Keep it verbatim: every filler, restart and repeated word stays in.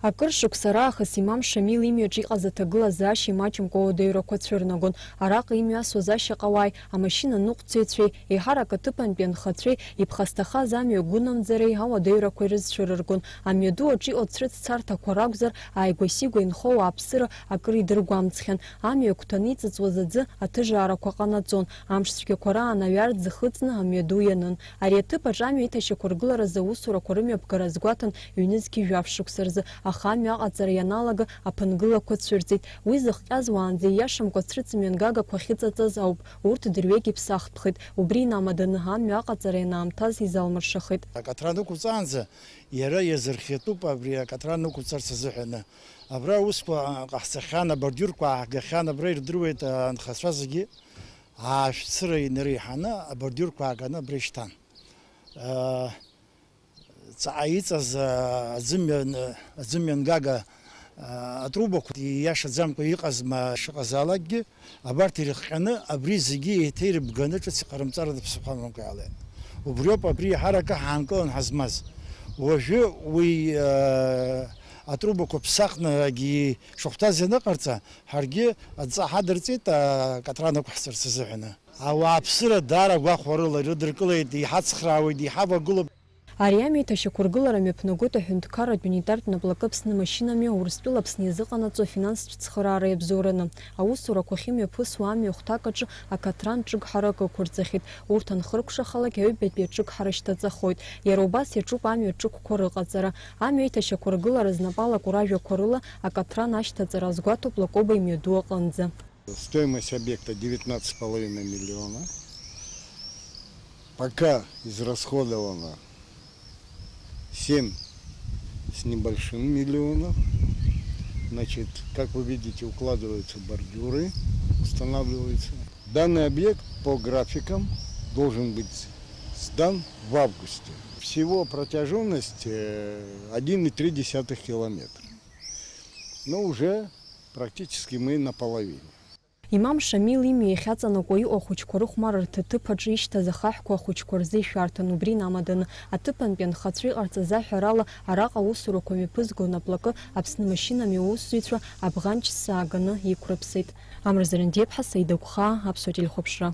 Акыр шықәса раахыс имам Шамил имҩаҿ иҟаз аҭагылазаашьа имаҷымкәа ауадаҩрақәа цәырнагон. Араҟа имҩасуаз ашьаҟауааи, амашьына ныҟәцаҩцәеи, еиҳарак аҭыԥантәи анхацәеи иԥхасҭахаз амҩа гәынамӡареи ауадаҩрақәа ирызцәырыргон. Амҩаду аҿы иҟоу ацрыҵцарҭақәа ракәзар, ааигәа-сигәа инхо ауааԥсыра акыр идыргәамҵхьан. Амҩа агәҭаны иҵыҵуаз аӡы аҭыжаарақәа ҟанаҵон. Амш цәгьақәа раан аҩар ӡыхыҵны амҩаду ианын. Ари аҭыԥ аҿы амҩа иҭашьақәыргыларазы аусурақәа рымҩаԥгара азгәаҭан ҩнызқьи жәаф шықәса рзы, аха амҩа аҟаҵара ианалага аԥынгылақәа цәырҵит. Уи зыхҟьаз уаанӡа ииашамкәа ацрыҵ мҩангагақәа ахьыҵаҵаз ауп. Урҭ дырҩегь иԥсахтәхеит. Убри инамаданы амҩа аҟаҵара ианаамҭаз изалмыршахеит. Акаҭран ықәҵаанӡа иара иазырхиатәуп абри акаҭран ықәҵарц азыҳәаны. Абра аусқәа ҟаҳҵахьан, абордиурқәа ааҳгахьан, абра ирдыруеит анхацәа зегьы. Аашәцыра инареиҳаны абордиурқәа ааганы абра ишьҭан. Ҵаҟа иҵаз, а, аӡымҩан, аӡымҩангага, а, атрубақәа ииашаӡамкәа иҟазма шыҟазаалакгьы, абарҭ ирыхҟьаны, абри зегьы еиҭа ирыбганы ҿыц иҟарымҵараны ԥсыхәа амамкәа иаалеит. Убриоуп абри еиҳарак ҳаанкылан ҳазмаз. Уажәы уи, а, атрубақәа ԥсахны агьи шахәҭаз ианыҟарҵа, ҳаргьы адҵа ҳадырҵеит, а, акаҭран ықәҳҵарц азыҳәаны. Ауааԥсыра даара гәахәарыла ирыдыркылеит, иҳацхраауеит, иҳавагылоуп. Ари амҩа иҭашьақәыргылара мҩаԥнагоит аҳәынҭқарратә унитартә наплакы Аԥсны машьынамҩа Урыстәыла Аԥсны иазыҟанаҵо афинанстә цхыраара иабзоураны. Аусурақәа ахьымҩаԥысуа амҩа хәҭак аҿы акаҭран ҿыгҳарак ықәырҵахьеит. Урҭ анхыркәшахалак, аҩбатәи аҿыгҳара шьҭаҵахоит. Иара убас иаҿуп амҩа ҿықәқәа рыҟаҵара. Амҩа иҭашьақәыргылара знапы алаку ражәақәа рыла акаҭран ашьҭаҵара азгәаҭоуп Лакоба имҩаду аҟынӡа. Стоимость объекта девятнадцать с половиной миллиона. Пока израсходовано семь с небольшим миллионов. Значит, как вы видите, укладываются бордюры, устанавливаются. Данный объект по графикам должен быть сдан в августе. Всего протяжённость, э, один и три десятых километра. Но уже практически мы наполовине. Имам Шамил имҩа иахьаҵанакуа иҟоу ахәыҷқәа рыхәмарырҭа ҭыԥ аҿы ишьҭаз ахаҳәқәа ахәыҷқәа рзы ишәарҭан. Убри инамаданы, аҭыԥантәи анхацәа иҟарҵаз аҳәарала, араҟа аусурақәа мҩаԥызго наплакы Аԥсны машьынамҩа аусзуҩцәа абӷанҷ ссааганы иқәрыԥсеит. Амра Зарандиаԥҳа, Саида Гәхаа, Аԥсуа телехәаԥшра.